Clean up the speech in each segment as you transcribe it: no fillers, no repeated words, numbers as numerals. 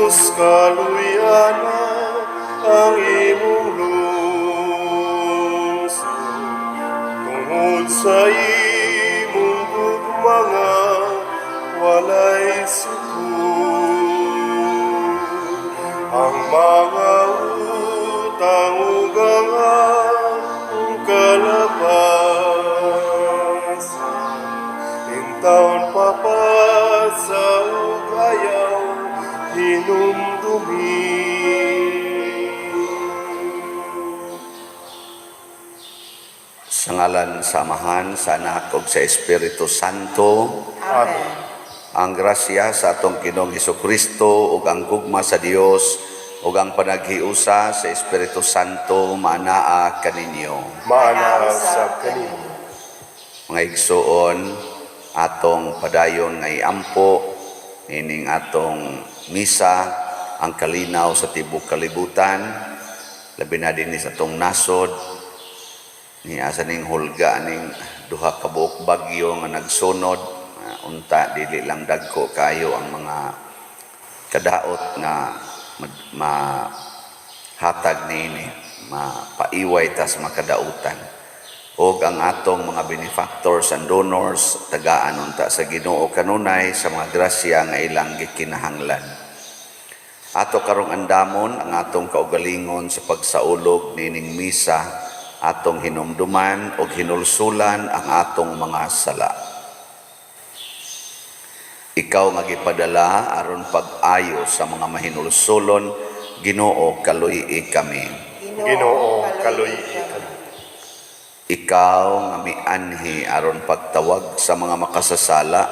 Jesus, kaluyana ang imong lungsod tungod sa imong gugma nga walay sukod. Ang mga utang ug ang akong kalapasan, intawon papasa ug ayaw hinumdumi. Sa ngalan sa Amahan, sa Anak ug sa Espiritu Santo. Amen. Ang grasya sa atong Ginoong Hesukristo ug ang gugma sa Dios ug ang panaghiusa sa Espiritu Santo maanaa kaninyo. Maana sa kanimo. Mga igsuon, atong padayon nga iampo ining atong misa ang kalinaw sa tibok kalibutan, labi na dinhi sa atong nasod ni asa ning hulga ning duha ka buok bagyo nga nagsunod. Unta dili lang dagko kayo ang mga kadaot nga mahatag niini, mapaiway ta sa makadautan. Og ang atong mga benefactors and donors, tagaan unta sa Ginoo kanunay sa mga grasya nga ilang gikinahanglan. Ato karong andamon ang atong kaugalingon sa pagsaulog nining misa, atong hinumduman og hinulsulan ang atong mga sala. Ikaw nga gipadala aron pag-ayo sa mga mahinulsulon, Ginoo, kaluy-i kami. Ginoo, kaluy-i kami. Ikaw nga mianhi aron pagtawag sa mga makasasala,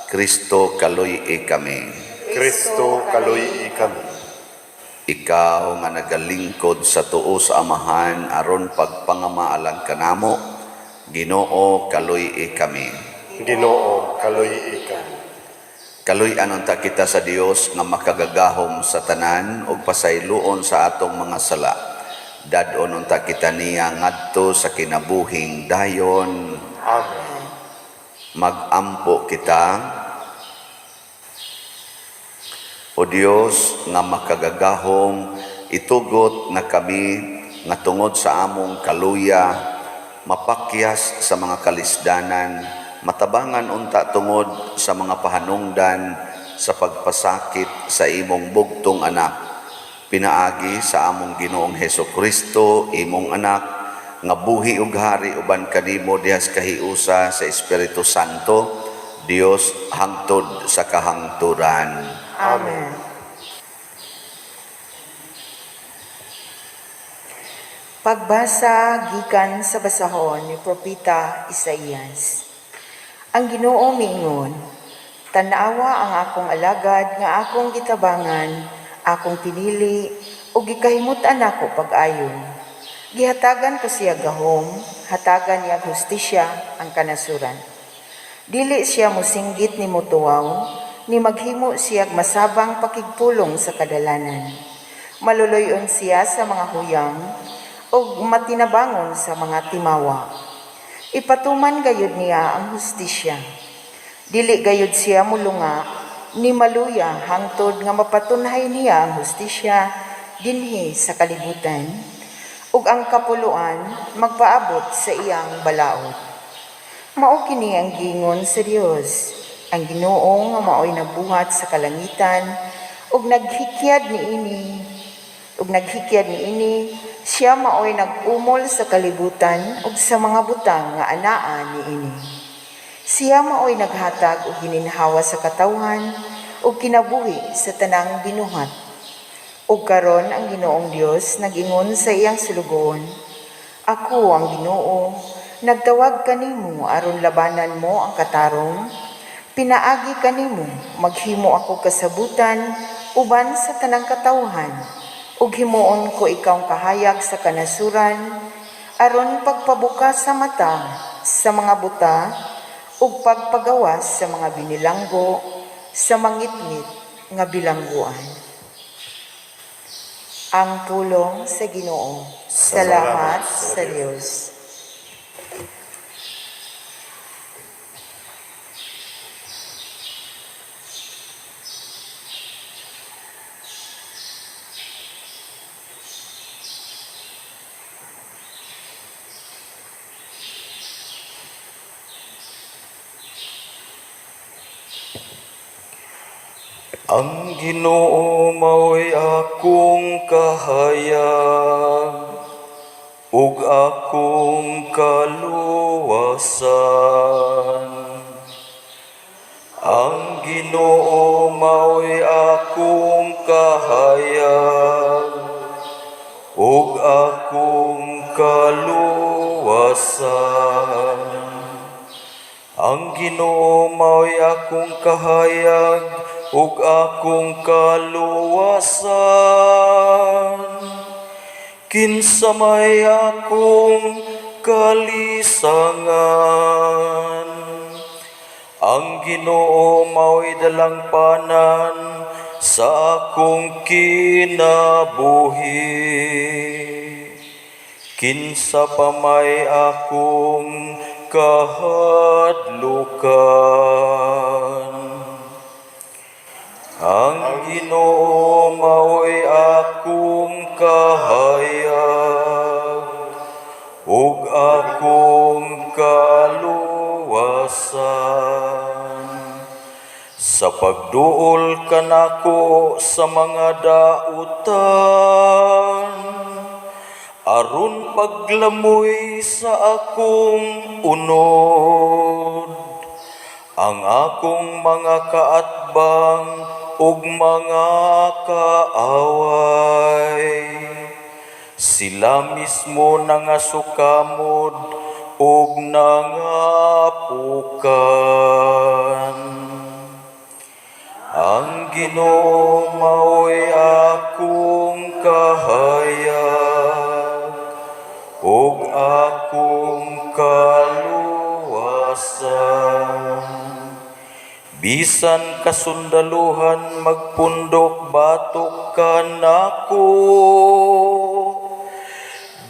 Kristo, kaluy-i kami. Kristo, kaluy-i kami. Ikaw nga nagalingkod sa tuo sa Amahan aron pagpangamaalang kanamo, Ginoo, kaluy-i kami. Ginoo, kaluy-i kami. Kaluy-an unta kita sa Dios nga makagagahom sa tanan ug pasayloon sa atong mga sala. Dad-on unta kita niya ngadto sa kinabuhing dayon. Amen. Magampo kita. O Dios nga makagagahom, itugot na kami nga tungod sa among kaluya mapakyas sa mga kalisdanan, matabangan unta tungod sa mga pahanungdan sa pagpasakit sa imong bugtong anak, pinaagi sa among Ginoong Heso Kristo, imong anak, nga buhi ug hari uban kanimo diha sa kahiusa sa Espiritu Santo, Dios hangtod sa kahangturan. Amen. Pagbasa gikan sa basahon ni Propeta Isaías. Ang Ginoo miingon, "Tan-awa ang akong alagad nga akong gitabangan, akong pinili ug gikahimut-an nako pag-ayo. Gihatagan ko siya gahom, hatagan niya hustisya ang kanasuran. Dili siya mosinggit ni motuwaw, ni maghimo siya masabang pakigpulong sa kadalanan. Maluluy-on siya sa mga huyang ug matinabangon sa mga timawa. Ipatuman gayud niya ang hustisya. Dili gayud siya mulunga ni maluya hangtod nga mapatunhay niya ang hustisya dinhi sa kalibutan ug ang kapuluan magpaabot sa iyang balaod. Mao kini ang giingon sa Dios, ang Ginoo nga maoy nagbuhat sa kalangitan ug naghikyad niini, siya maoy nag-umol sa kalibutan ug sa mga butang nga anaa niini. Siya maoy naghatag og gininhawa sa katawhan ug kinabuhi sa tanang binuhat. Ug karon ang Ginoong Dios nag-ingon sa iyang sulugoon, Ako ang Ginoo, nagtawag kanimo aron labanan mo ang katarong. Pinaagi kanimo maghimo ako kasabutan uban sa tanang katawhan ug himuon ko ikaw kahayag sa kanasuran aron pagpabukas sa mata sa mga buta ug pagpagawas sa mga binilanggo sa mangitngit nga bilangguan." Ang pulong sa Ginoo. Salamat sa Dios. Ang Ginoo mao'y akong kahayag ug akong kaluwasan. Ang Ginoo mao'y akong kahayag ug akong kaluwasan. Ang Ginoo mao'y akong kahayag ug akong kaluwasan. Kinsa may akong kalisangan? Ang Ginoo mao'y dalangpanan sa akong kinabuhi. Kinsa pa may akong kahadlukan? Ang Ginoo mao'y akong kahayag ug akong kaluwasan. Sa pagduol kanako sa mga dautan, aron paglamoy sa akong unod, ang akong mga kaatbang ug mga kaaway. Sila mismo nangasukamod ug nangapukan. Ang Ginoo mao'y akong kahayag ug akong kaluwasan. Bisan kasundaluhan magpundok batok kanako,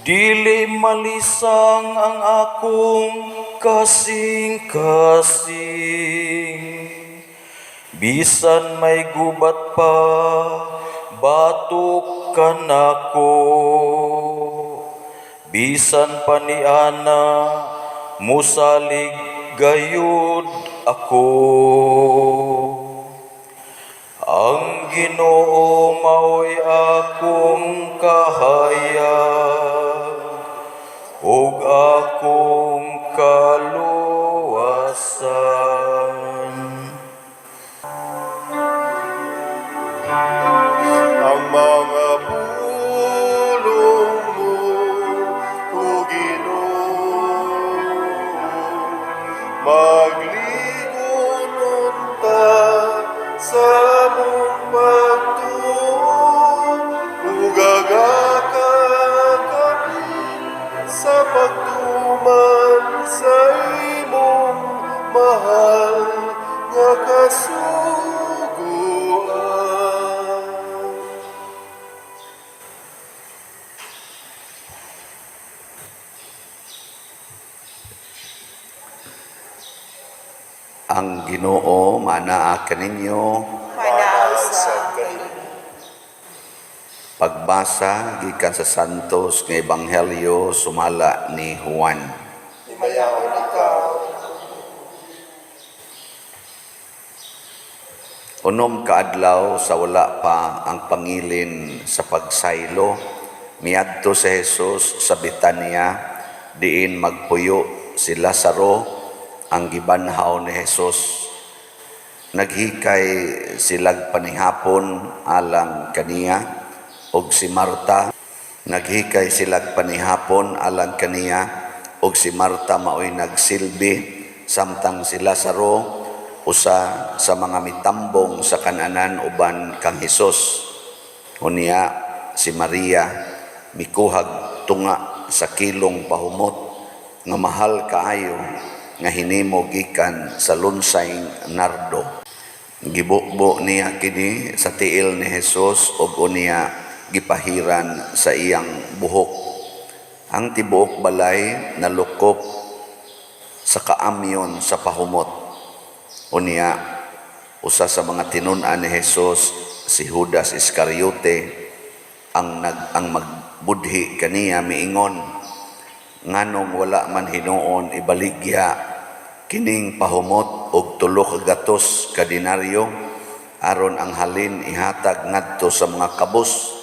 dili malisang ang akong kasing-kasing. Bisan may gubat pa, batok kanako. Bisan pa niana, musalig gayud ako. Ang Ginoo mao'y akong kahayag ug akong kaluwasan. Ang mga pulong mo, O Ginoo, magligon unta sa among pagtuo, ug agaka kami sa pagtuman sa imong mahal nga kasuguan. Ang Ginoo manaa kaninyo. Manaa Usab usab kanimo. Pagbasa gikan sa Santos nga Ebanghelyo sumala ni Juan. Himayaon ikaw. 6 ka adlaw sa wala pa ang pangilin sa pagsaylo, miadto si Jesus sa Betania, diin magpuyo si Lazaro ang gibanhaw ni Jesus. Naghikay silag panihapon alang kaniya og si Marta. Naghikay silag panihapon alang kaniya og si Marta maoy nagsilbi, samtang si Lazaro usa sa mga mitambong sa kananan uban kang Hesus. Unya si Maria mikuhag tunga sa kilong pahumot nga mahal kaayo nga hinimo gikan sa lunsay nardo. Gibukbo niya kini sa tiil ni Hesus ug unya gipahiran sa iyang buhok. Ang tibuok balay nalukop sa kaamyon sa pahumot. Unya usa sa mga tinun-an ni Hesus, si Judas Iscariote, ang magbudhi kaniya, miingon, nganong wala man hinuon ibaligya kining pahumot og 300 ka denaryo aron ang halin ihatag ngadto sa mga kabus."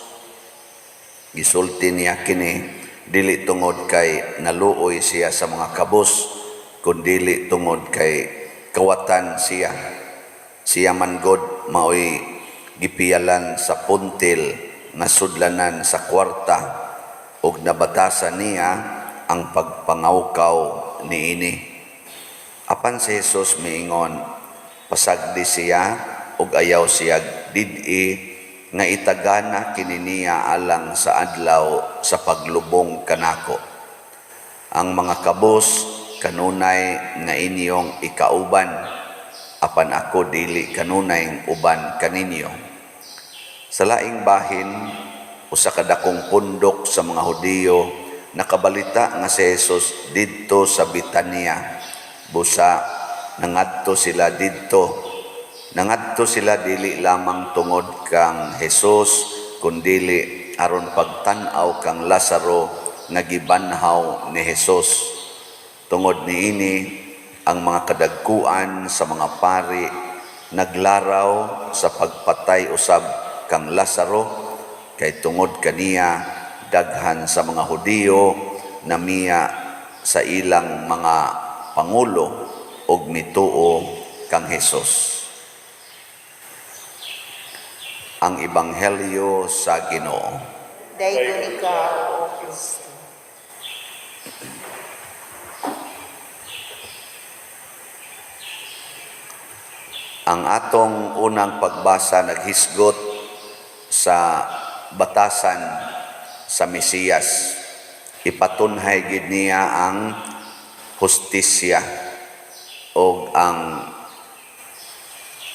Gisulti niya kini dili tungod kay naluoy siya sa mga kabus, kundili tungod kay kawatan siya. Siya man god maoy gipiyalan sa puntil nga sudlanan sa kwarta ug nabatasan niya ang pagpangawkaw niini. Apan si Jesus miingon, "Pasagdi siya ug ayaw siya did-i nga itagana kini niya alang sa adlaw sa paglubong kanako. Ang mga kabus kanunay nga inyong ikauban, apan ako dili kanunay uban kaninyo." Sa laing bahin, usa ka dakong pundok sa mga Hudiyo nakabalita nga si Jesus didto sa Betania. Busa nangadto sila didto. Nangadto sila dili lamang tungod kang Jesus, kundili aron pagtan-aw kang Lazaro nga gibanhaw ni Jesus. Tungod niini, ang mga kadagkuan sa mga pari naglaraw sa pagpatay usab kang Lazaro, kay tungod kaniya daghan sa mga Hudiyo namiya sa ilang mga pangulo ug mituo kang Jesus. Ang Ebanghelyo sa Ginoo. Daygon ikaw, O Kristo. Ang atong unang pagbasa naghisgot sa batasan sa Mesiyas. Ipatunhay gid niya ang hustisya o ang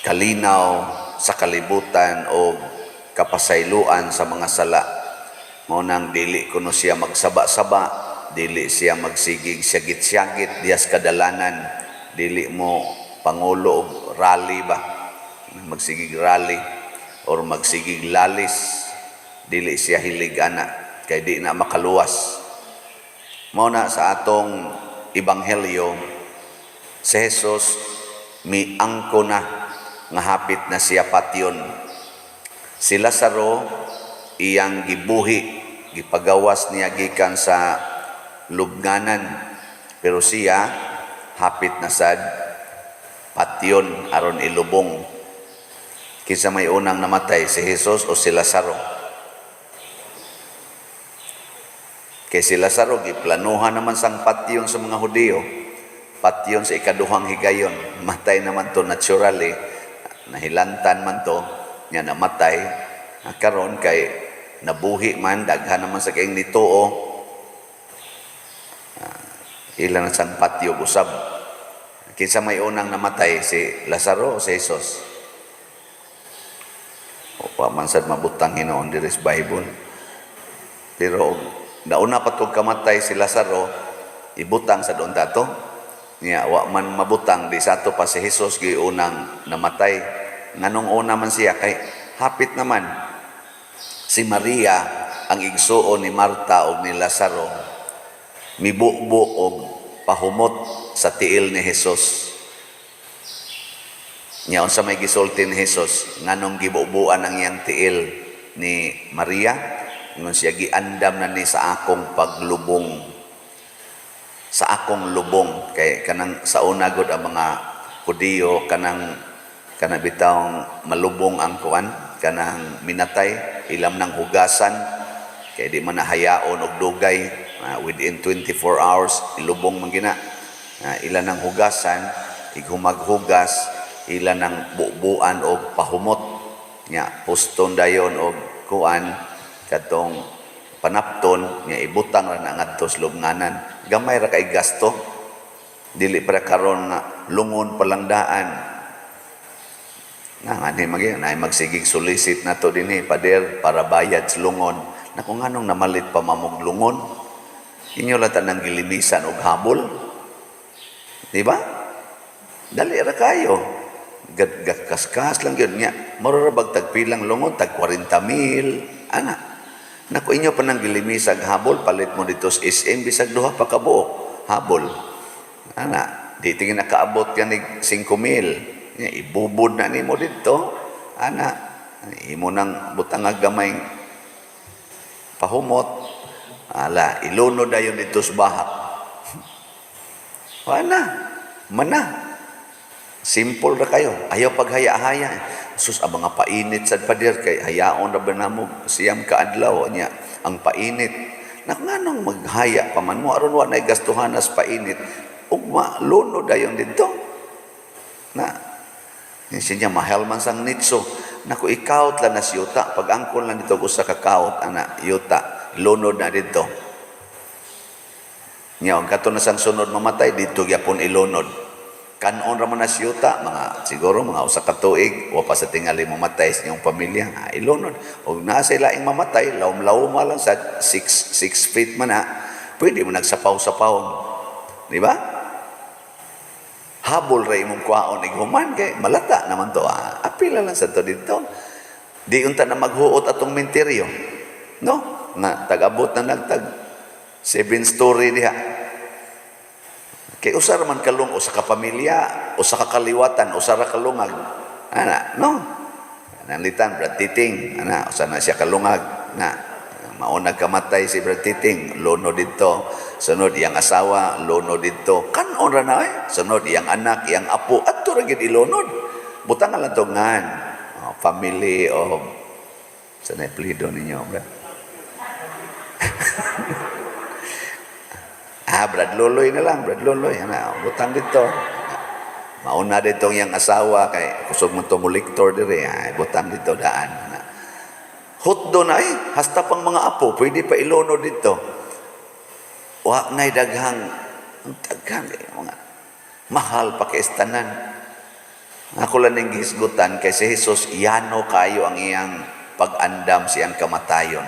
kalinaw sa kalibutan o kapasayloan sa mga sala. Mao nang dili kuno siya magsaba-saba, dili siya magsigig syagit-syagit diyas kadalanan, dili mo pangulo og rally ba, magsigig rally or magsigig lalis, dili siya hilig ana kay di na makaluwas. Mao na sa atong ebanghelyo, si Jesus miangko na nga hapit na siya patyon. Si Lazaro iyang gibuhi, gipagawas niya gikan sa lubnganan, pero siya hapit na sad patyon aron ilubong. Kinsa may unang namatay, si Jesus o si Lazaro? Kay si Lazaro giplanuhan naman sang patyon sa mga Hudiyo, patyon sa ikaduhang higayon. Matay naman to naturally, nahilantan man to, nya namatay. Karon kay nabuhi man, daghan naman sa kayong nituo. Ila na sang patyo usab. Kinsa may unang namatay, si Lazaro o si Jesus? O pa man sad mabutang hinuon diri sa Bible. Pero nauna pa tog kamatay si Lazaro, ibutang sa doon tato. Niya wa man mabutang di sa ato pa si Jesus giunang namatay. Nganong una man siya kay hapit naman. Si Maria ang igsuon ni Marta og ni Lazaro mibubo og pahumot sa tiil ni Jesus. Nya unsa may gisulti ni Jesus nganong gibubuan ang iyang tiil ni Maria? Ingon siya, "Giandam na ni sa akong paglubong." Sa akong lubong, kay kanang sa una gud ang mga Hudiyo, kanang kana bitawng malubong ang kuan, kanang minatay, ilam ng hugasan kay di man nahayaon og dugay, within 24 hours ilubong man gina. Ila ng hugasan, ighumaghugas, ila ng bubuan og pahumot, nya puston dayon og kuan, kadtong panapton, nya ibutang ra na ngadto sa lubnganan. Gamay ra kay gasto, dili para karon nga lungon palangdaan na ngani magi na magsigig solicit na to dinhi, "Pader, para bayad sa lungon." Nako, nganong namalit pa mamog lungon? Inyo lang tanang gilimisan og habol, di ba? Dali ra kayo. Kaskas lang yun nga. Mura ra bag tagpilang lungon, tag 40 mil ana. Nako, inyo pa nang gilimisag habol, palit mo dito sa SM bisag duha pa ka buok habol ana, di tingin nakaabot yan 5 mil. Nya, ibubod na nimo didto. Ana, imo nang butangag gamay pahumot. Ala, ilunod dayon dito sa bahak. Wala, mana. Simple ra kayo. Ayaw paghaya-haya. Sus, ang mga painit sad pader kay hayaon ra ba namo 9 ka adlaw niya ang painit. Nak, nganong maghaya pa man mo aron wa nay gastuhan as painit? Ugma lunod dayon didto. Na siya mahal man sang nitso. Naku, ikaut lang na si yuta. Pag angkon lang dito usa ka kaut ana yuta, lunod na dito. Nya ang kato na sang sunod mamatay dito gyapon ilunod. Kanon ra man na si yuta, mga siguro mga usa ka tuig wa pa sa tingali mamatay sa inyong pamilya, ha, ilunod. Og naa sa laing mamatay, lawom-lawom lang sa 6 feet man na, pwede mo nagsapaw-sapaw. Di ba? Habol ra imong kwaon ighuman kay malata naman to. Ah, apila lang sa to dito. Di unta na maghuot atong menteryo. No? Nga tag-abot na nagtag seven story diha. Kay usa ra man kalung usa ka pamilya, usa ka kaliwatan, usa ra kalungag. Ana, no? Nanlitan Brad Titing, ana usa na siya kalungag na mauna kamatay si Brad Titing, lono dito. Sunod iyang asawa, lono dito. Kanon ra na eh. Sunod iyang anak, iyang apo, adto ra gid ilunod. Butangan lang to ngan. Oh, family of sa na apelyido ninyo, Brad? Ah, Brad Loloy na lang, Brad Loloy. Ana, butang dito. Mauna dito ang iyang asawa kay kusog mo to mo lektor dire, ay butang dito daan. Ana. Hutdo na eh, hasta pang mga apo, pwede pa ilunod dito. Wa na'y daghang, ang daghang eh, mga mahal pa kay tanan. Ako lang ning gihisgutan kay si Jesus yano kayo ang iyang pag-andam siyang kamatayon.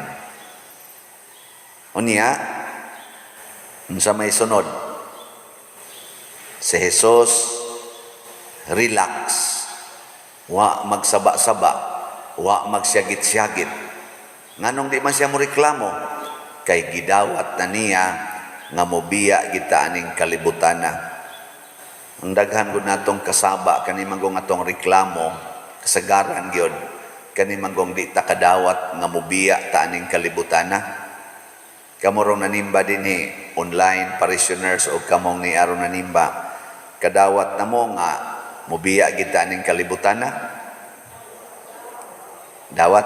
Unya, unsa may sunod? Si Jesus relax. Wa magsaba-saba, wa magsyagit-syagit. Nganong di man siya mo reklamo? Kay gidawat na niya nga mobiya kita aning kalibutana. Ang daghan gud natong kasaba kani manggong atong reklamo, kasagaran gyud kani manggong di ta kadawat nga mobiya ta aning kalibutana. Kamo rong nanimba dinhi online parishioners o kamong ni aron nanimba, kadawat na mo nga mobiya kita aning kalibutana? Dawat?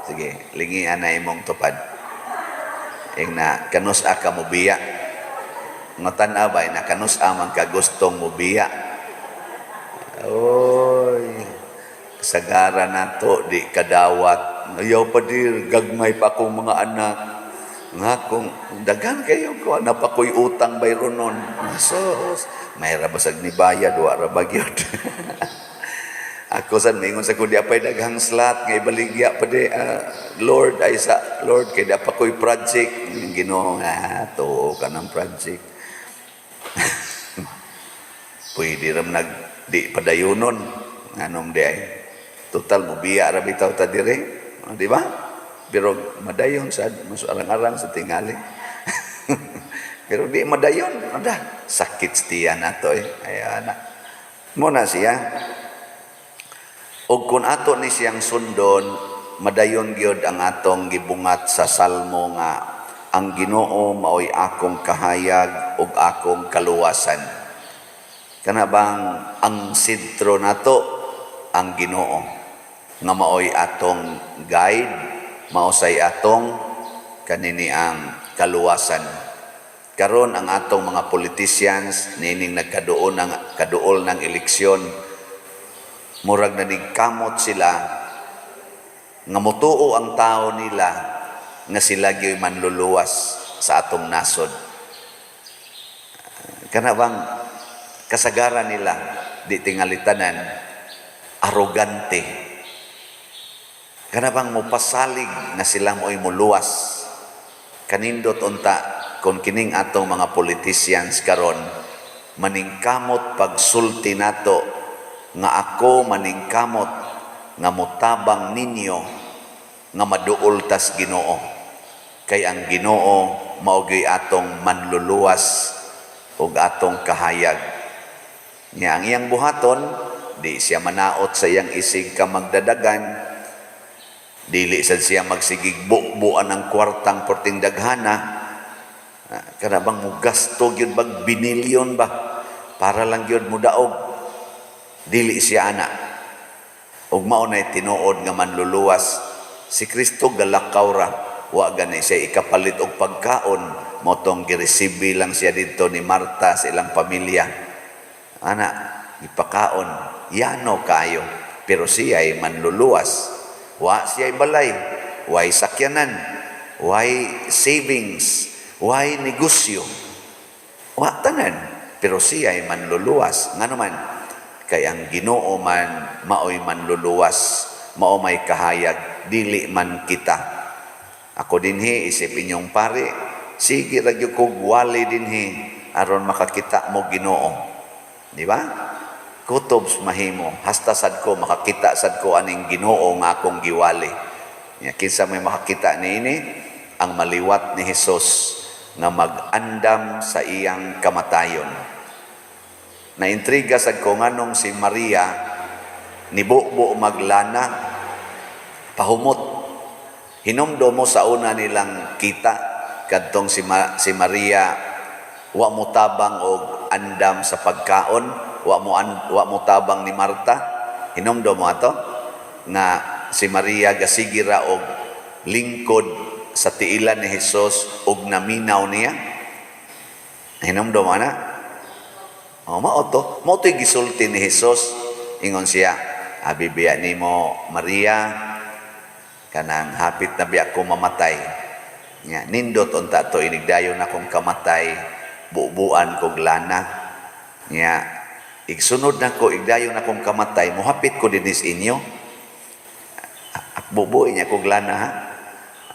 Sige, lingian na imong tupad. Ing na kanus-a ka mobiya? Nga tan-aw ba na kanus-a man ka gustong mobiya? Oy, kasagara nato di kadawat. Ayaw pa dir, gagmay pa akong mga anak. Nga kung daghan kayo ko, napakoy utang bayro nun. Sus, may rabasag ni bayad, wa ra ba gyud. Ako san mingon sa kundi apay daghang slot nga ibaligya pa di, Lord ay sa Lord kay di pa ko'y project. Ginoo nga tuo ka ng project. Pwede ram nag di padayonon nganong di ay total mo biya ra bitaw ta dire, di ba? Pero madayon sad mas arang-arang sa tingali. Pero di madayon, ada sakit tiyan nato eh. Ay ana. Mo na siya. Og kung ato ni siyang sundon, madayon gyud ang atong gibungat sa salmo nga ang Ginoo maoy akong kahayag ug akong kaluwasan. Kana bang ang sentro nato ang Ginoo nga maoy atong guide, maosay atong kanini ang kaluwasan. Karon ang atong mga politicians nining nagkaduol ng kaduol ng eleksyon, murag nanigkamot sila nga motuo ang tao nila nga sila gyoy manluluwas sa atong nasod. Kana bang kasagaran nila di tingalitanan arogante. Kana bang mopasalig nga sila mo'y muluwas. Kanindot unta kung kining atong mga politicians karon maningkamot pagsulti nato nga ako maningkamot nga motabang ninyo nga maduol tas Ginoo, kay ang Ginoo mao gyud atong manluluwas ug atong kahayag. Nya ang iyang buhaton Di siya manaot sa iyang isig ka magdadagan. Dili sad siya magsigig bubuan ang kwartang porting daghana. Ah, kana bang mugasto gyud bag binilyon ba para lang gyud mudaog? Dili siya ana. Ug mao nay tinuod nga manluluwas. Si Kristo galakaw ra, wa gani siya ikapalit og pagkaon, mao tong giresibi lang siya didto ni Marta sa ilang pamilya. Ana, ipakaon, yano kayo. Pero siya ay manluluwas. Wa siya balay, way sakyanan, way savings, way negosyo. Wa tanan, pero siya ay manluluwas. Ngano man? Kay ang Ginoo man maoy manluluwas, mao may kahayag, dili man kita. Ako dinhi isip inyong pare, sige ra gyud kog wali dinhi aron makakita mo Ginoo. Di ba? Kutob mahimo, hasta sad ko makakita sad ko aning Ginoo nga akong giwali. Ya, kinsa may makakita niini? Ang maliwat ni Hesus nga mag-andam sa iyang kamatayon. Naintriga sad ko nganong si Maria nibubo maglana pahumot. Hinumdum mo sa una nilang kita kadtong si Maria wa mo tabang og andam sa pagkaon, wa mo tabang ni Marta. Hinumdum mo ato nga si Maria gasigi ra og lingkod sa tiilan ni Hesus og naminaw niya. Hinumdum mo na? Oh, mao to. Mao to'y gisulti ni Hesus. Ingon siya, "Abi biya nimo Maria, kanang hapit na biya ko mamatay. Nya, nindot unta to inigdayon akong kamatay, bubuan kog lana. Nya, igsunod na ko, igdayon akong kamatay, muhapit ko dinhi sa inyo. Bubuin niya kog lana ha."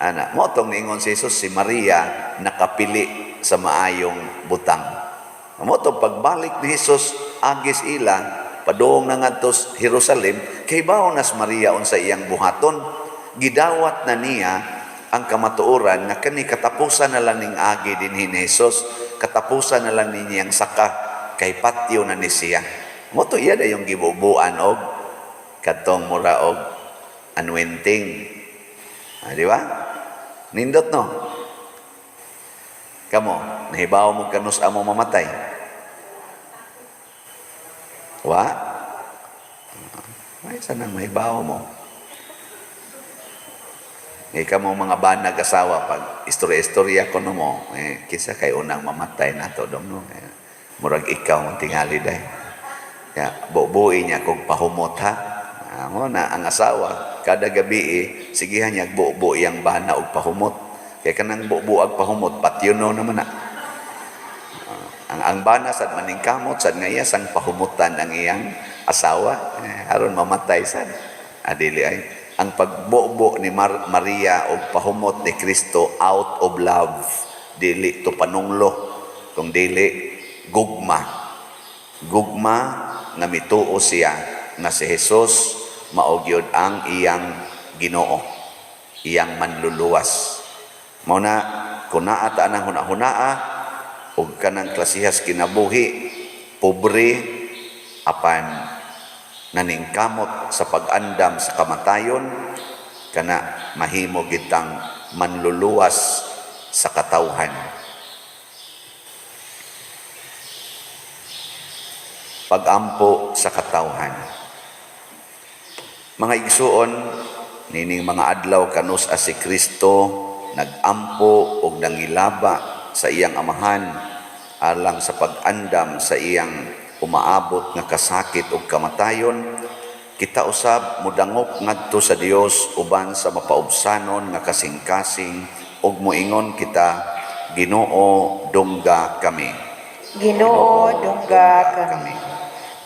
Ana, mao tong niingon si Jesus, si Maria nakapili sa maayong butang. Mao tong pagbalik ni Jesus agis ila padung na ngadto sa Jerusalem, kay bawo nas Maria unsa iyang buhaton. Gidawat na niya ang kamatuoran nga kani katapusan na lang ning agi dinhi ni Jesus, katapusan na lang niyang saka kay patyo na ni siya. Mao to iya dayong gibubuan og kadtong mura og anointing. Ah, di ba? Nindot, no? Kamo, nahibaw mo kanus amo mamatay? Wa? Ay, sana mahibaw mo. Eh, kamo mga banag asawa, pag istorya-istorya ko no mo, eh, kinsa kay unang mamatay nato dong, no? Eh, murag ikaw mong tingali day. Kaya, bubuin niya kung pahumot ha. Ah, mo na, ang asawa, kada gabi eh, sigihan niya bubo iyang bana og pahumot. Kaya kanang bubuag pahumot, patyono naman na. Ah, ang bana sad maningkamot sad nga iya sang pahumutan ang iyang asawa eh, aron mamatay sad. Adili ay ang pagbubo ni Maria og pahumot ni Kristo out of love, dili to panunglo kung dili gugma. Gugma nga mituo siya nga si Jesus mao gyud ang iyang Ginoo, iyang manluluwas. Mao na kung naa ta anang hunahunaa og kanang klasihas kinabuhi, pobre apan naningkamot sa pag-andam sa kamatayon, kana mahimo gitang manluluwas sa katawhan. Pagampo sa katawhan. Mga igsuon, nining mga adlaw kanus a si Kristo nagampo og nangilaba sa iyang amahan alang sa pag-andam sa iyang umaabot nga kasakit ug kamatayon, kita usab mudangop ngadto sa Dios uban sa mapaubsanon nga kasing-kasing ug moingon kita, "Ginoo, dungga kami." Ginoo, dungga kami.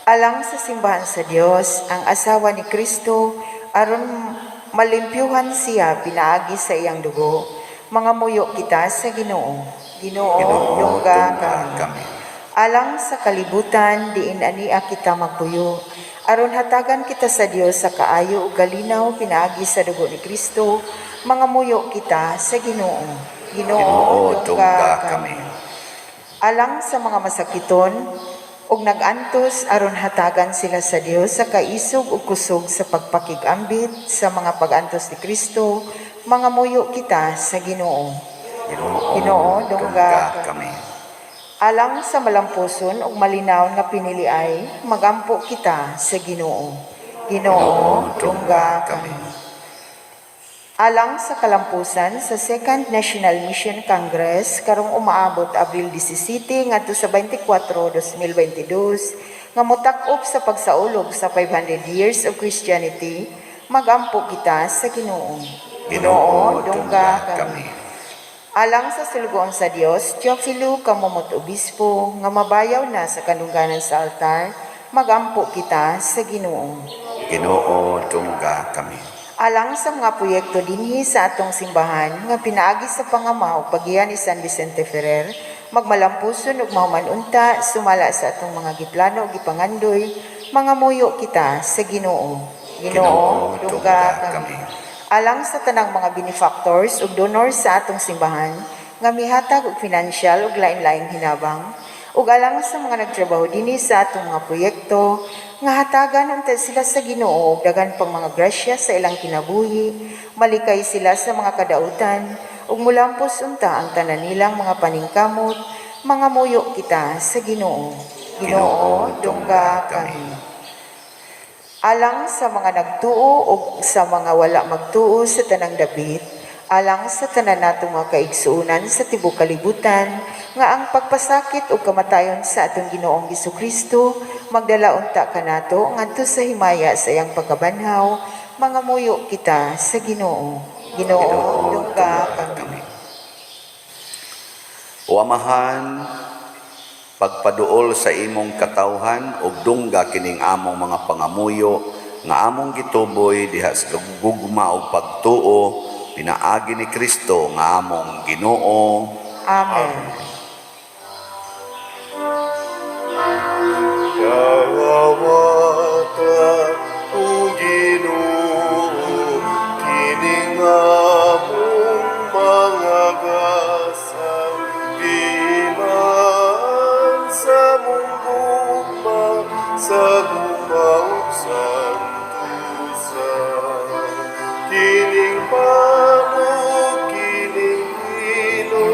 Alang sa simbahan sa Dios, ang asawa ni Kristo, aron malimpyuhan siya pinaagi sa iyang dugo, mangamuyo kita sa Ginoo. Ginoo, Ginoo, dungga dungga kami. Kami. Alang sa kalibutan, diin ania kita magpuyo, aron hatagan kita sa Dios sa kaayo ug kalinaw pinaagi sa dugo ni Kristo, mangamuyo kita sa Ginoo. Ginoo, Ginoo, dungga dungga kami. Kami. Alang sa mga masakiton Ug nagantos aron hatagan sila sa Dios sa kaisog ug kusog sa pagpakig-ambit sa mga pagantos ni Kristo, mangamuyo kita sa Ginoo. Ginoo, Ginoo, dungga dungga kami. Alang sa malampuson ug malinaw nga piniliay, magampo kita sa Ginoo. Ginoo, dungga kami. Alang sa kalampusan sa Second National Mission Congress karong umaabot Abril 17 ngadto sa 24, 2022 nga motak-op sa pagsaulog sa 500 years of Christianity, magampo kita sa Ginoo. Ginoo, dungga kami. Alang sa sulugoon sa Dios, Teofilo Camomot Obispo, nga mabayaw na sa kanungganan sa altar, magampo kita sa Ginoo. Ginoo, dungga kami. Alang sa mga proyekto dinhi sa atong simbahan nga pinaagi sa pangama ug paggiya ni San Vicente Ferrer, magmalampuson ug mahuman unta sumala sa atong mga giplano ug gipangandoy, mangamuyo kita sa Ginoo. Ginoo, dungga kami. Alang sa tanang mga benefactors ug donors sa atong simbahan nga mihatag og financial ug lain-laing hinabang, ug alang sa mga nagtrabaho dinhi sa atong mga proyekto nga hatagan unta sila sa Ginoo og daghan pang mga grasya sa ilang kinabuhi, malikay sila sa mga kadautan ug mulampos unta ang tanan nilang mga paningkamot, mangamuyo kita sa Ginoo. Ginoo, dungga kami. Alang sa mga nagtuo o sa mga wala magtuo sa tanang dapit, alang sa tanan natong mga kaigsuonan sa tibuok kalibutan, nga ang pagpasakit ug kamatayon sa atong Ginoong Kristo magdala unta kanato ngadto sa himaya sa iyang pagkabanhaw, mangamuyo kita sa Ginoo. Ginoo, dungga kami. O Amahan, pagpaduol sa imong katawhan ug dungga kining among mga pangamuyo nga among gituboy diha sa gugma ug pagtuo pinaagi ni Kristo nga among Ginoo. Amen. Kawawata o Ginoo, kining among mga gasa, giman sa mong gugma, sa gugma ug santusa. Kining pano, kining hilo,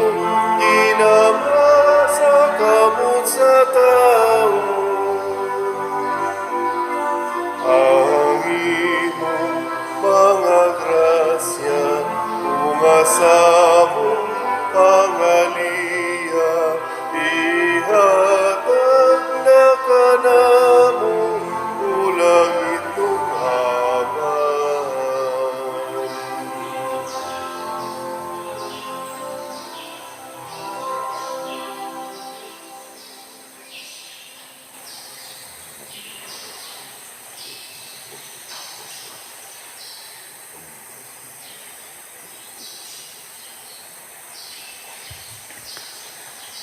ginama sa kamot sa tao. Ang imong mga grasya, bunga sa among pangaliya, ihatag na kanamo, o langit ug Amahan.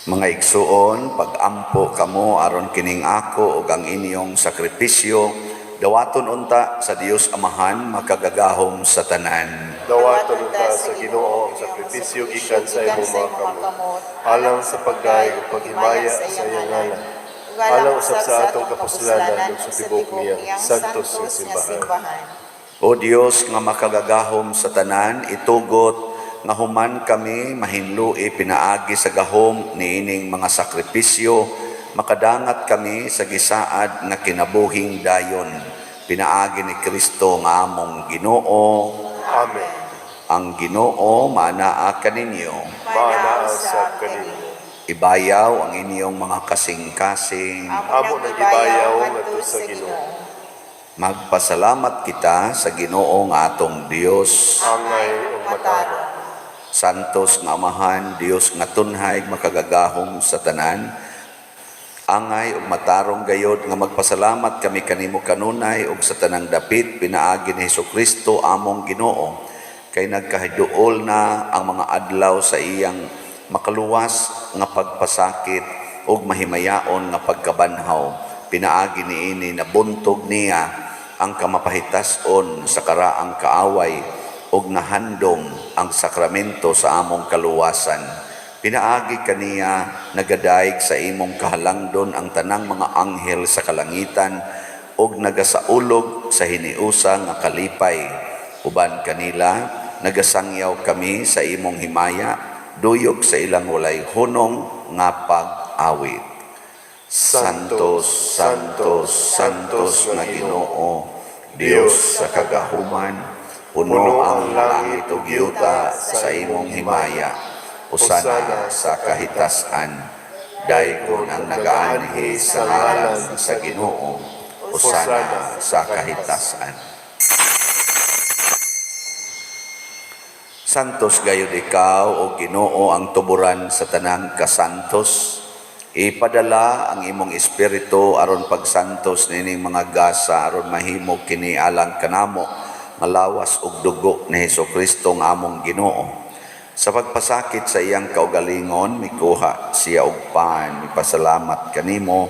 Mga igsuon, pag-ampo kamo aron kining ako ug ang inyong sakripisyo dawaton unta sa Dios Amahan makagagahom sa tanan. Dawaton unta sa Ginoo ang sakripisyo gikan sa imong mga kamot, alang sa pagdayeg ug paghimaya sa iyang ngalan, alang usab sa atong kapuslanan ug sa tibuok niyang santos nga simbahan. O Dios nga makagagahom sa tanan, itugot nga human kami mahinlui pinaagi sa gahom niining mga sakripisyo, makadangat kami sa gisaad nga kinabuhing dayon pinaagi ni Kristo nga among Ginoo. Amen. Ang Ginoo maanaa kaninyo. Maanaa sab kaninyo. Ibayaw ang inyong mga kasing-kasing. Amo nang gibayaw ngadto sa Ginoo. Magpasalamat kita sa Ginoo nga atong Dios. Angay ug matarong. Santos nga Amahan, Dios nga tunhay makagagahom sa tanan. Angay ug matarong gayod nga magpasalamat kami kanimo kanunay ug sa tanang dapit pinaagi ni Hesukristo among Ginoo, kay nagkahiduol na ang mga adlaw sa iyang makaluwas nga pagpasakit ug mahimayaon nga pagkabanhaw. Pinaagi niini nabuntog niya ang kamapahitas-on sa karaang kaaway ug nahandom ang sakramento sa among kaluwasan. Pinaagi kaniya nagadayeg sa imong kahalangdon ang tanang mga anghel sa kalangitan ug nagasaulog sa hiniusa nga kalipay. Uban kanila nagasangyaw kami sa imong himaya, duyog sa ilang walay hunong nga pag-awit. Santos, Santos, Santos nga Ginoo, Dios sa kagahuman, puno ang langit ug yuta sa imong himaya. Hosana sa kahitasan. Daygon ang nagaanhi sa ngalan sa Ginoo. Hosana sa kahitasan. Santos gayud ikaw, o Ginoo, ang tuburan sa tanang kasantos. Ipadala ang imong espiritu aron pagsantos nining mga gasa aron mahimo kini alang kanamo nga lawas ug dugo ni Hesukristo nga among Ginoo. Sa pagpasakit sa iyang kaugalingon, mikuha siya og pan, mipasalamat kanimo,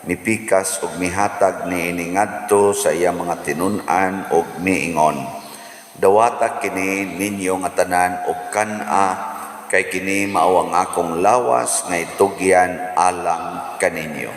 mipikas ug mihatag niini ngadto sa iyang mga tinun-an ug miingon: "Dawata kini ninyo nga tanan ug kan-a, kay kini mao ang akong lawas nga itugyan alang kaninyo."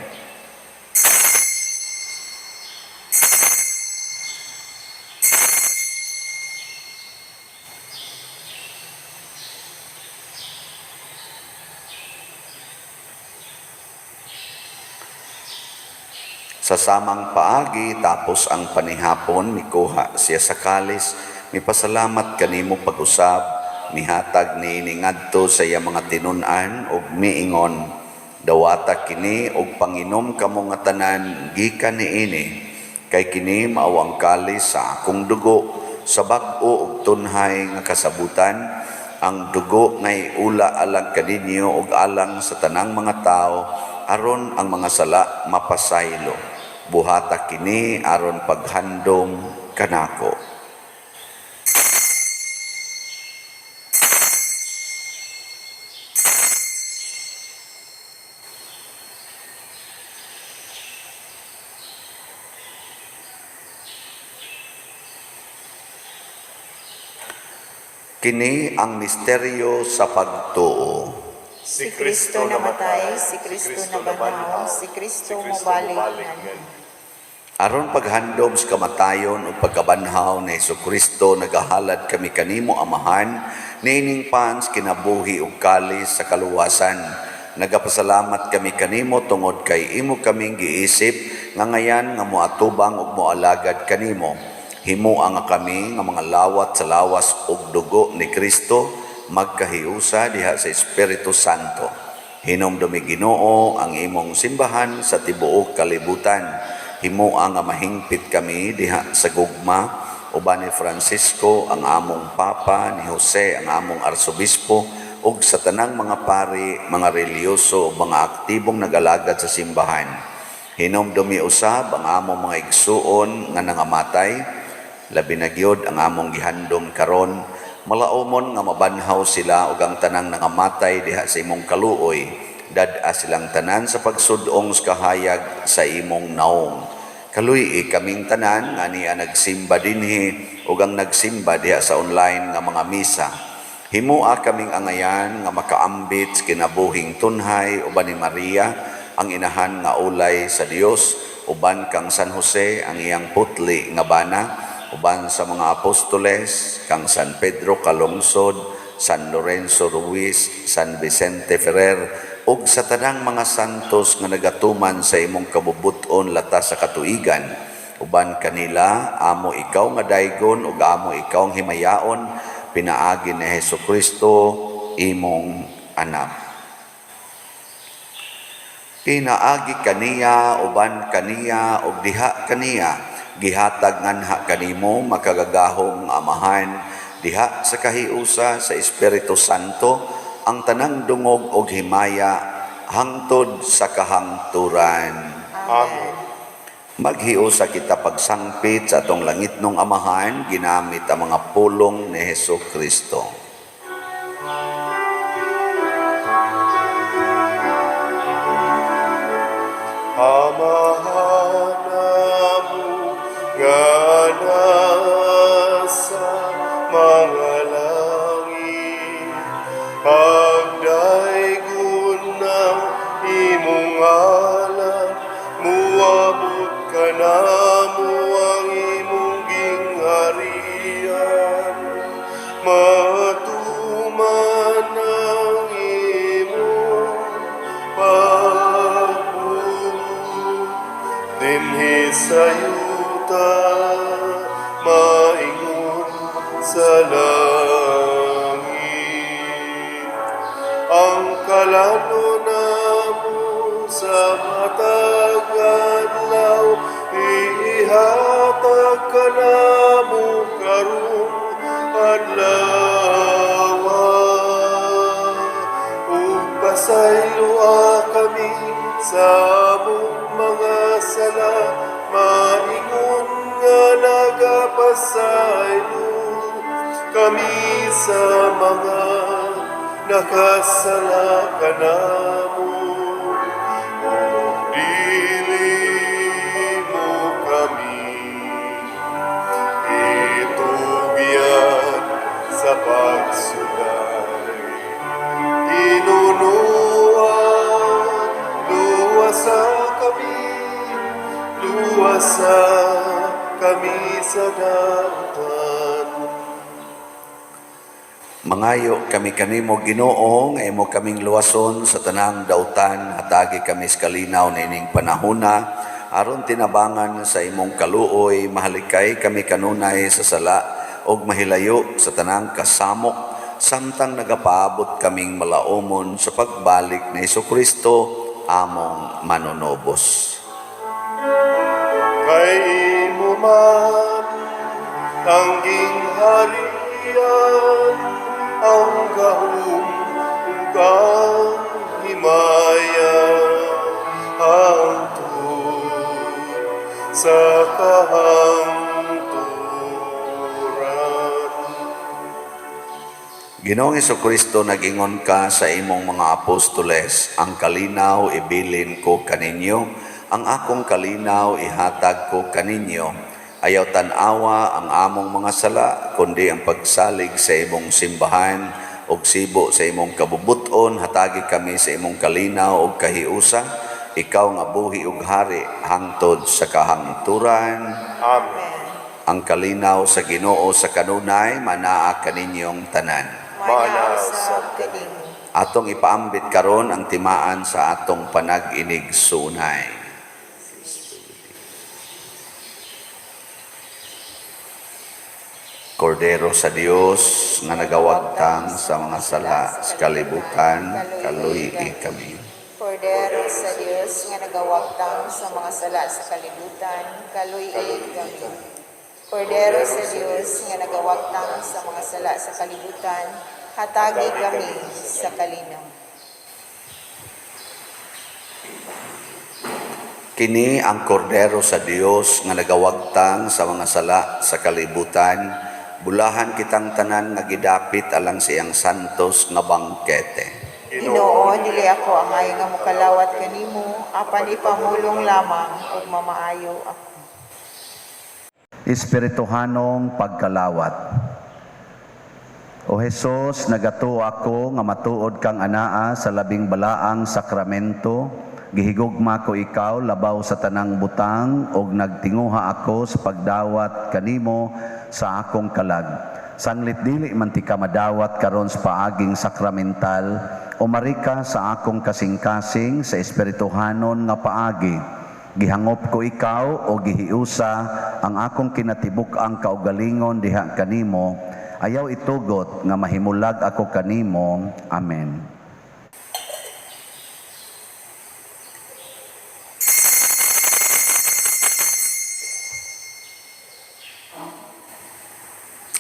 Sa samang paagi, tapos ang panihapon, mikuha siya sa kalis, mipasalamat kanimo pag-usab, mihatag niini ngadto sa iyang mga tinun-an ug miingon: "Dawata kini ug panginom kamo nga tanan gikan niini, kay kini mao ang kalis sa akong dugo sa bag-o ug tunhay nga kasabutan, ang dugo nga iula alang kaninyo ug alang sa tanang mga tawo aron ang mga sala mapasaylo. Buhata kini aron paghandom kanako." Kini ang misteryo sa pagtuo. Si Kristo namatay, si Kristo nabanhaw, si Kristo mobalik nganhi. Aron paghandom sa kamatayon ug pagkabanhaw ni Hesukristo, nagahalad kami kanimo, Amahan, niining pan sa kinabuhi ug kalis sa kaluwasan. Nagapasalamat kami kanimo tungod kay imo kaming giisip nga ngayan nga moatubang ug moalagad kanimo. Himoa nga kami nga mga lawat sa lawas ug dugo ni Kristo magkahiusa diha sa Espiritu Santo. Hinumdumi, Ginoo, ang imong simbahan sa tibuok kalibutan. Himoa nga mahingpit kami diha sa gugma uban ni Francisco ang among Papa, ni Jose ang among Arsobispo, ug sa tanang mga pari, mga relihiyoso ug mga aktibong nagalagad sa simbahan. Hinumdumi usab ang among mga igsuon nga nangamatay, labi na gyud ang among gihandom karon, malaumon nga mabanhaw sila ug ang tanang nangamatay diha sa imong kaluoy. Dad-a silang tanan sa pagsud-ong sa kahayag sa imong naong. Kaluy-i kaming tanan nga niya nagsimba dinhi ug ang nagsimba diha sa online nga mga misa. Himoa kaming angayan nga makaambit sa kinabuhing tunhay uban ni Maria, ang inahan nga ulay sa Dios, uban kang San Jose, ang iyang putli nga bana, uban sa mga apostoles, kang San Pedro Calungsod, San Lorenzo Ruiz, San Vicente Ferrer, ug sa tanang mga santos nga nagatuman sa imong kabubut-on latas sa katuigan. Uban kanila, amo ikaw nga daygon ug amo ikaw ang himayaon, pinaagi ni Hesukristo, imong anak. Pinaagi kaniya, uban kaniya, ug diha kaniya, gihatag nganha kanimo, makagagahom nga Amahan, diha sa kahiusa sa Espiritu Santo, ang tanang dungog ug himaya hangtod sa kahangturan. Amen. Maghiusa kita pagsangpit sa atong langitnong Amahan ginamit ang mga pulong ni Hesukristo. Amahan namo nga nasa mga langit, pagdayeg Ngalan, muabot kanamo ang imong gingharian, matuman ang imong pagbuot dinhi sa yuta maingon sa langit. Ang kalanon namo sa matag adlaw ihatag kanamo karong adlaw, ug pasayloa kami sa among mga sala maingon nga nagapasaylo kami sa mga nakasala kanamo, ug dili mo kami itugyan sa pagsulay. Hinunoa, luwasa kami, luwasa kami sa dautan. Mangayo kami kanimo, Ginoo, nga imo kaming luwason sa tanang dautan, hatagi kami sa kalinaw niining panahona aron tinabangan sa imong kaluoy mahalikay kami kanunay sa sala ug mahilayo sa tanang kasamok samtang nagapaabot kaming malaumon sa pagbalik ni Kristo among manunobos. Kay imo man ang gingharian, ang gahom ug ang himaya hangtod sa kahangturan. Ginoong Kristo, nag-ingon ka sa imong mga apostoles, "Ang kalinaw ibilin ko kaninyo, ang akong kalinaw ihatag ko kaninyo." Ayaw tan-awa ang among mga sala, kundi ang pagsalig sa imong simbahan ug sibo sa imong kabubuton, hatagi kami sa imong kalinaw ug kahiusa, ikaw nga buhi ug hari hangtod sa kahangturan. Amen. Ang kalinaw sa Ginoo sa kanunay manaa kaninyong tanan. Manaa usab kanimo. Atong ipaambit karon ang timaan sa atong panag-inigsuonay. Kordero sa Dios nga nagawagtang sa mga sala sa kalibutan, kaluy kami. Kordero sa Dios nga nagawagtang sa mga sala sa kalibutan, kaluy kami. Kordero sa Dios nga nagawagtang sa mga sala sa kalibutan, hatagi kami sa kalinaw. Kini ang Kordero sa Dios nga nagawagtang sa mga sala sa kalibutan, bulahan kitang tanan nga gidapit alang sa iyang santos nga bangkete. Ginoo, dili ako angay nga mokalawat kanimo, apan ipamulong lamang ug mamaayo ako. Espirituhanong pagkalawat. O Hesus, nagatuo ako nga matuod kang anaa sa labing balaang sakramento. Gihigugma ko ikaw labaw sa tanang butang ug nagtinguha ako sa pagdawat kanimo sa akong kalag. Sanglit dili man tika madawat karon sa paaging sakramental, umari ka sa akong kasing-kasing sa espirituhanon nga paagi. Gihangop ko ikaw o gihiusa ang akong kinatibuk-ang kaugalingon diha kanimo. Ayaw itugot nga mahimulag ako kanimo. Amen.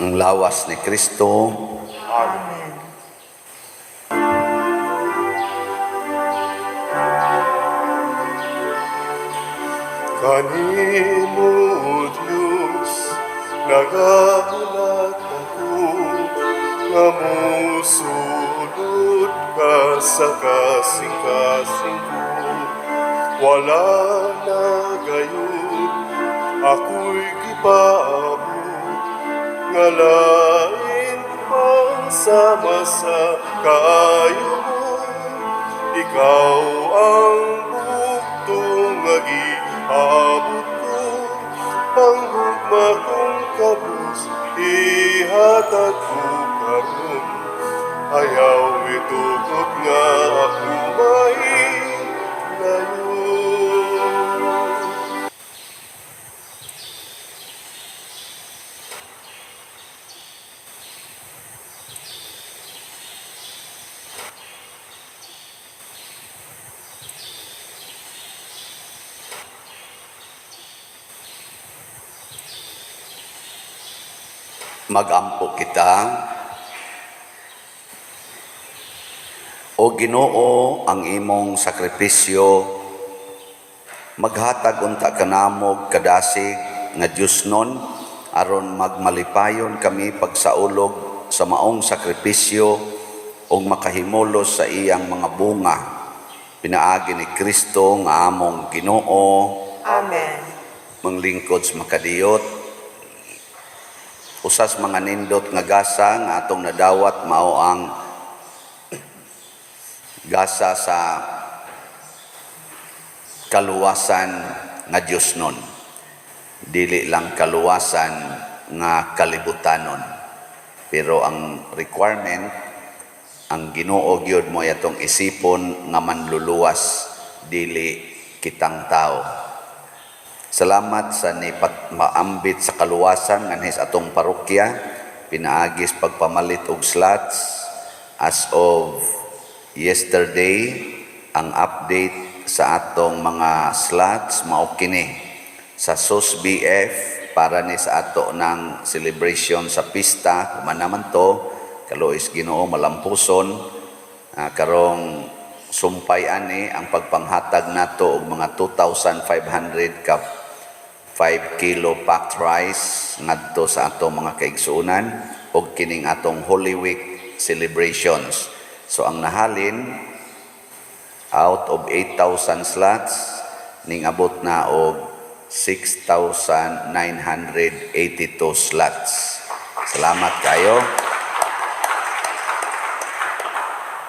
Ang lawas ni Kristo. Amen. Kanimo, O Diyos, nagahulat ako nga musulod ka sa kasing-kasing ko. Wala na gayud ako'y gipaabot nga lain pang sama sa kaayo mo. Ikaw ang Nga giabot ko. Ang gugma kong kabus, ihatag ko karon. Ayaw itugot nga ako mahilayo. Magampo kita. O Ginoo, ang imong sakripisyo maghatag unta kanamo og kadasig nga Diosnon aron magmalipayon kami pagsaulog sa maong sakripisyo ug makahimulos sa iyang mga bunga pinaagi ni Kristo nga among Ginoo. Amen. Manglingkod sa makadiyot, usas mga nindot nga gasa nga atong nadawat mao ang gasa sa kaluwasan nga Diosnon, dili lang kaluwasan nga kalibutanon, pero ang requirement, ang Ginoo gyud mo atong isipon nga manluluwas, dili kitang tao. Salamat sa nipat maambit sa kaluwasan nganhis atong parokya pinaagis pagpamalit og slots. As of yesterday, ang update sa atong mga slots mao kini: sa SOS BF para ni sa ato ng celebration sa pista human naman to, kaluoy sa Ginoo malampuson, karong sumpay ani ang pagpanghatag nato og mga 2,500 ka 5 kilo packed rice ngadto sa atong mga kaigsuonan og kining atong Holy Week celebrations. So ang nahalin, out of 8,000 slots, ning abot na og 6,982 slots. Salamat kayo.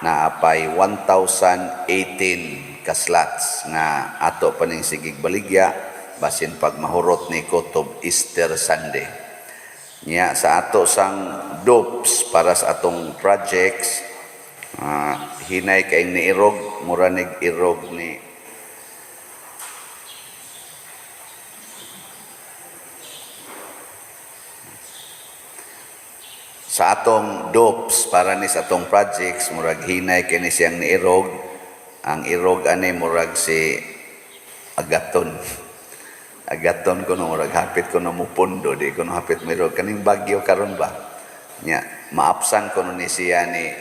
Naapay 1,018 ka slots nga ato pa ning sigig baligya basin pag mahurot ni kutob Easter Sunday. Nya sa ato sang dopes para sa atong projects, hinay kay niirog, mura nig irog ni sa atong dopes para ni sa atong projects, murag hinay kini siyang niirog. Ang irog ani murag si Agaton. Agaton ko no, murag hapit ko no mupundo, di ko no hapit mirog kaning bagyo karon ba nya, maapsan ko no ni siya ni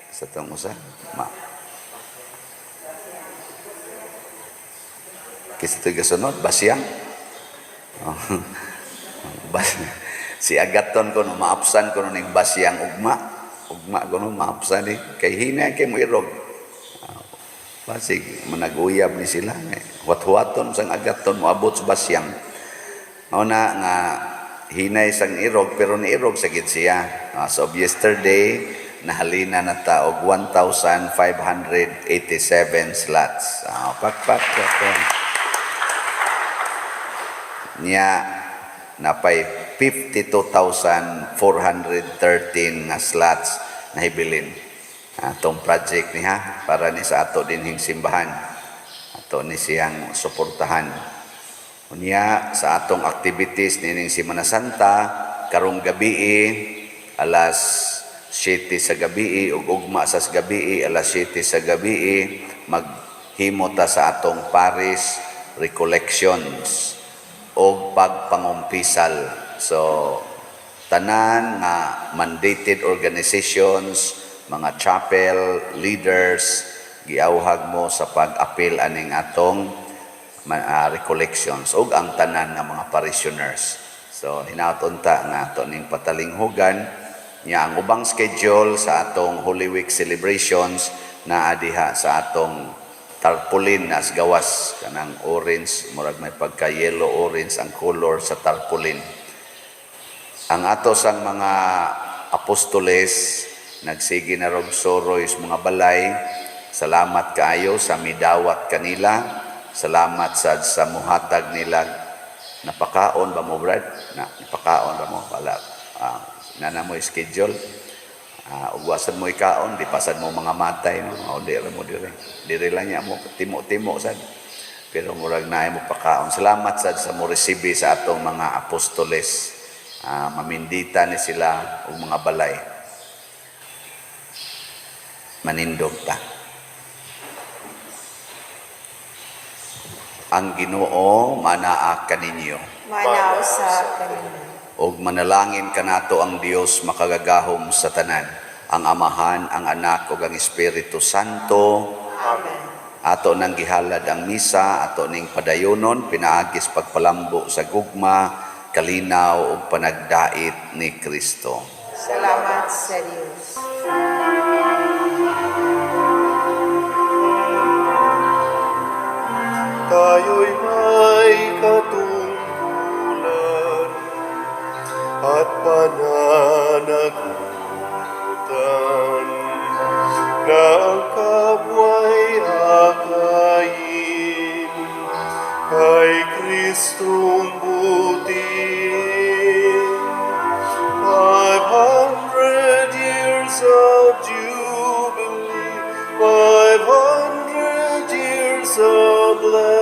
sa tong usa ma kisa ito'y gasunod basyang. Oh. Bas, si Agaton ko no maapsan ko no ning basyang ugma ugma ko no maapsan ni kay hinay kay mo irog. Basig managuyab ni sila eh. Huwat-huwaton sang Agaton moabot sa basyang. Mao na nga hinay sang irog, pero niirog sa gid siya. As of yesterday, nahalina na ta og 1,587 slots. Pak pak pak, pak. Nya napay 52,413 nga slots na hibilin. Atong project ni ha para ni sa ato dinhing simbahan. Ato ni siyang suportahan. Unya sa atong activities nining Semana Santa karong gabi alas 7 sa gabi ug ugma sa gabi alas 7 sa gabi, maghimo ta sa atong parish recollections og pagpangumpisal. So tanan nga mandated organizations, mga chapel leaders, giawhag mo sa pag-apil aning atong recollections ug ang tanan nga mga parishioners. So hinaot unta nga ato ning patalinghugan nya ang ubang schedule sa atong Holy Week celebrations naa diha sa atong tarpaulin nas gawas kanang orange, murag may pagka yellow orange ang color sa tarpaulin. Ang ato sang mga apostoles nagsige na rog soroy sa mga balay. Salamat kaayo sa midawat kanila. Salamat sad sa muhatag nila. Napakaon ba mo, Brad? Na, napakaon ba mo? Wala. Nana mo schedule. Ugwasan mo ikaon, di pasad mo mga matay, no? O, di ra mo dire. Dire lang niya mo, timo-timo sad. Pero murag naay mo pakaon. Salamat sad sa mo resibe sa atong mga apostoles. Mamindita ni sila og mga balay. Manindog ta. Ang Ginoo manaa kaninyo. Manaa usab kaninyo. Og manalangin kanato ang Dios makagagahom sa tanan, ang Amahan, ang Anak ug ang Espiritu Santo. Amen. Ato nang gihalad ang misa, ato ning padayonon pinaagis pagpalambo sa gugma, kalinaw ug panagdait ni Kristo. Salamat sa Dios. Tayo'y may katungkulan at pananagutan na ang kapwa'y akayin kay Kristong butin. 500 years of jubilee, 500 years of blessing.